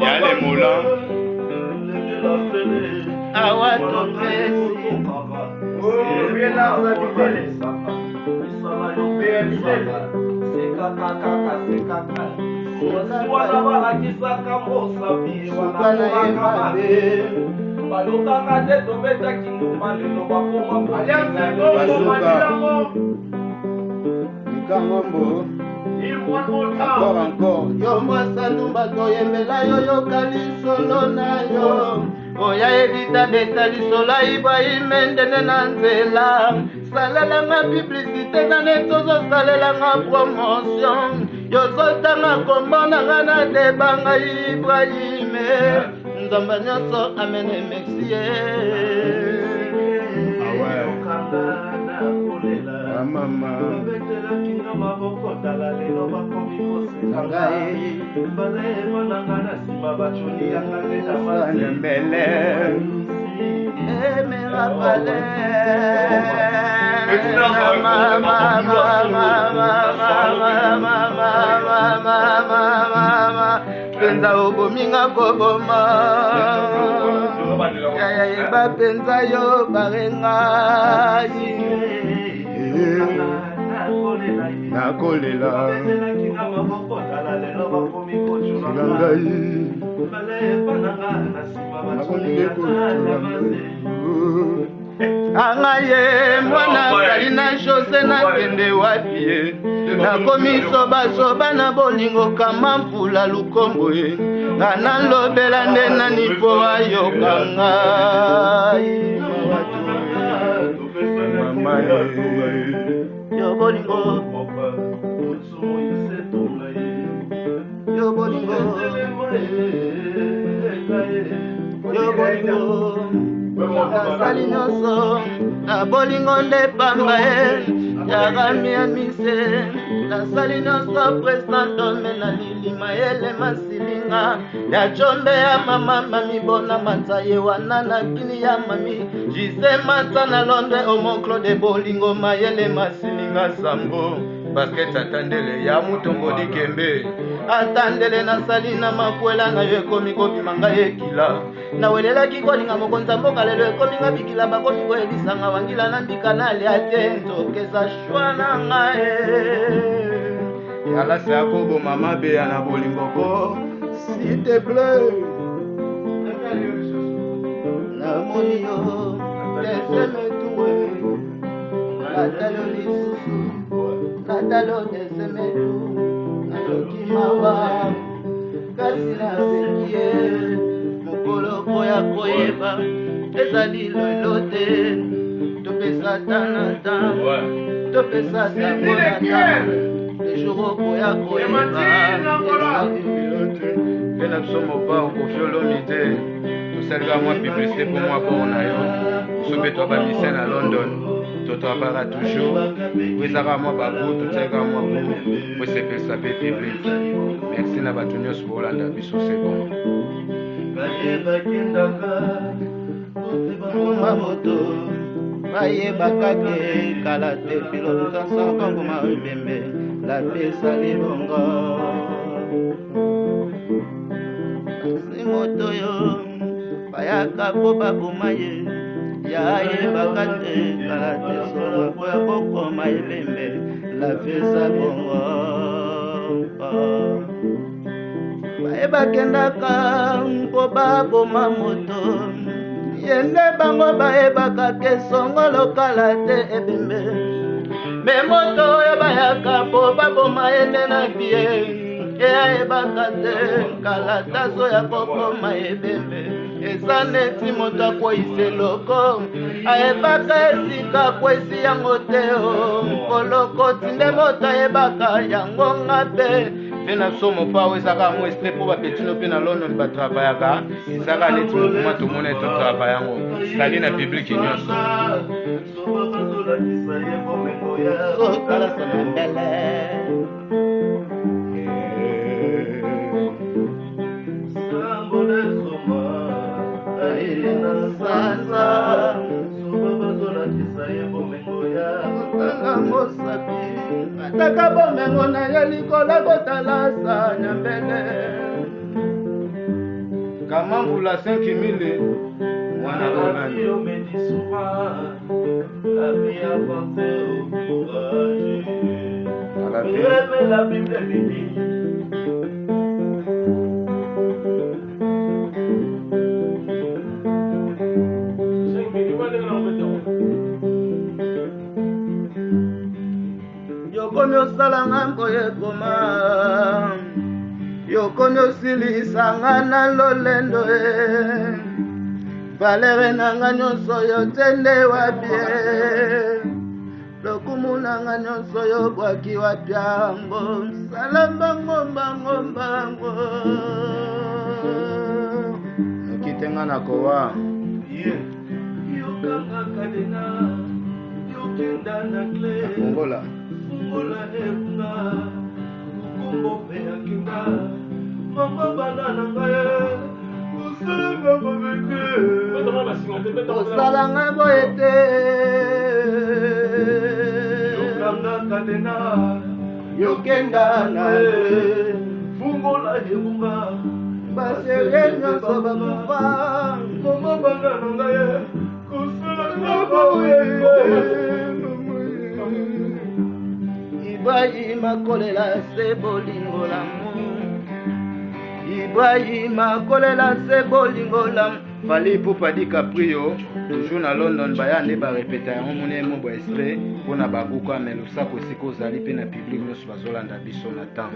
Yale Mola. Awa topesi. Wana balakisaka mosapi Suka na ye mabe. Balokaka te, tobetaki nguma, lelo bakoma. Bazooka. Mika Ngombo. Encore, encore. Yo mwasa ndumba, toyembela yo, yoka lisolo na yo. Oya edita beta lisolo ya Ibrahime ndene na nzela. Salelanga publicité na neti ozosalelanga promotion. Yozotanga kombo na nga na debanga Ibrahime. Nzambe nyonso amene, merci. Ah ouais. Ah mama. Babetelaki maboko, tala lelo bakomi koseka. Ngai. Balayebonanga na nsima, baconi yanga nde na Mbele. Emera pale. Mpenza obominga koboma yaya, yeba mpenza yo barengai. Nakolela. Babetelaki maboko, tala lelo bakomi kocula. Sika ngai. Balayebonanga na nsima, Nakomi baconi nde yanga na base. kotula. Anga ye mwana azali na Jose, nakende wapi ye? Nakomi sobasoba na bolingo, kama mvula lukombo ye. Nga nalobela nde nani mpo ayoka ngai? Mama ye. Yo bolingo, yo bolingo, yo bolingo, nasali nyonso na bolingo nde pamba ye yakamiamise. Nasali nyonso presentome na lilima yele masilinga ya jombe ya mama mami bona manza ye wana na kini ya mami jise manza na Londres omonclo de bolingo mayele masilinga sambo basket atandele ya mutombo dikembe atandele. Nasali na makwela na yo, ekomi kobima ngai ekila. Nawelelaki kolinga mokonzi ya mboka, lelo ekomi nga bikila. Bakomi koyebisanga wangila na mbika nalia te, nzokeza shwa na ngai. Yalasi akoboma mabeya na bolingo ko. S'il te plaît. Namoni yo deuxième tour, natalo lisusu, natalo deuxième tour, nayoki mawa kasi naseki ye. Mokolo koya koyeba ezali lelo te. Topesa ta na ta, topesa sango na ta, le jour okoya koyeba ezali lelo te. Mpe na biso mopao Kofi Olomi te, tosalika mwa publicité mpo mwa bor na yo. Biso mpe toa bamusicien na London, totravaka toujours po ezaka mwa bagoût, totiaka mwa goût po esepelisa mpe public. Merci na bato nyonso boolanda biso, c'est bon. Nguma moto bayebaka ke kala te filosofa nguma ebembe lapesa libongo. Kasi moto oyo bayaka mpo baboma ye, yayebaka te kala te solo po ya kokoma ebembe lapesa bongo. Bayebakendaka mpo baboma moto ye nde bango bayebaka ke songo lokala te ebembe. Me moto oyo bayaka mpo baboma ye nde na bie ye ayebaka te kala tazo ya kokoma ebembe. Eza neti moto akweyisa eloko, ayebaka esika akweyisi yango te. O kolokoti nde moto ayebaka yango nga mpe. Mpe na biso mopao ezaka mo esprit mpo bapetino mpe na London batravayaka, ezaka neti mouvement tomona totravaille yango sali na public nyonso. Sokalasa na mbele. Sanza tanga mosapi. Ataka bomengo na ye likolo kotala sanya mbele. Kamambula 5000 mwana Hollande. Kala te. Yokomi osala nga mboye ekoma, yokomi osilisa nga na lolendo e, valere na nga nyonso yo tende wapi e, lokumu na nga nyonso yo bwaki wapi yango, sala mbango mbango mbango. Noki te nga na kowa. Yokanga kadena, yokenda na cle. Fungola. Fungola ebunga, kukumbo pe akenda. Mama bana na ngai, kosenga mabete. Kosala nga boye te. Yokanga kadena, yokenda na cle. Fungola ebunga, Basere nyonso bakufa. Mama bana na ngai, kosenga boye. Ibrahima kolela se bolingo lamu, Ibrahima kolela se bolingo lamu. Fally Ipupa DiCaprio toujours na London, baya nde barepeta yango mona ye mo ba extrait mpona baguka me losako esika ozali mpe na public nyonso bazolanda biso na temps.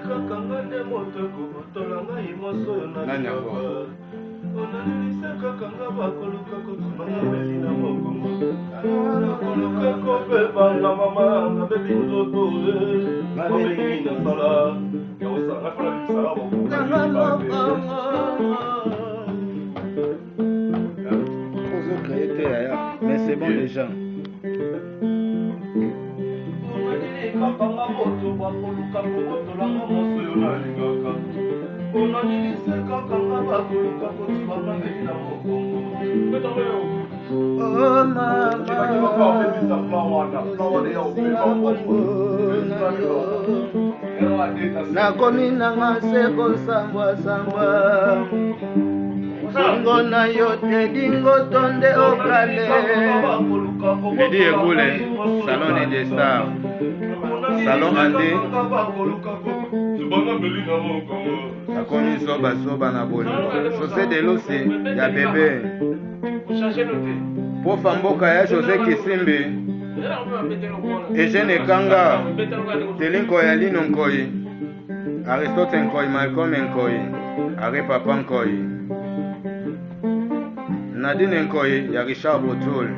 Kaka nga nde moto ekobotola ngai mwasi oyo. Nani yango? Onanilise kaka nga bakoluka kotuma nga beli na mokongo, nakoluka kobebanga mama nabebi nzoto mabelingi nasala yakosala mpona bisala. Nanga mokongo. Ozo créer te yaya, mais c'est bon déjà. Kaka nga moto bakoluka kobotolanga mwasi oyo nalingaka, onanilise kaka nga bakoluka kotubanga meli na mokongo. Oh mama, nakomi nanga se kosambwasambwa bolingo na yo te dingo tonde okale. Lady Ebule, Salon des Stars, Salon Andé. Akomi zobazoba na bolingo. José Delosi ya bebe pofa mboka ya José Kisimbi, Eugène Ekanga, Teli Nkoy, Alino Nkoy, Aristote Nkoy, Malcolm Nkoy, Ari Papa Nkoy, Nadine Nkoy ya Richard Botul,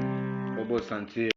obosantir.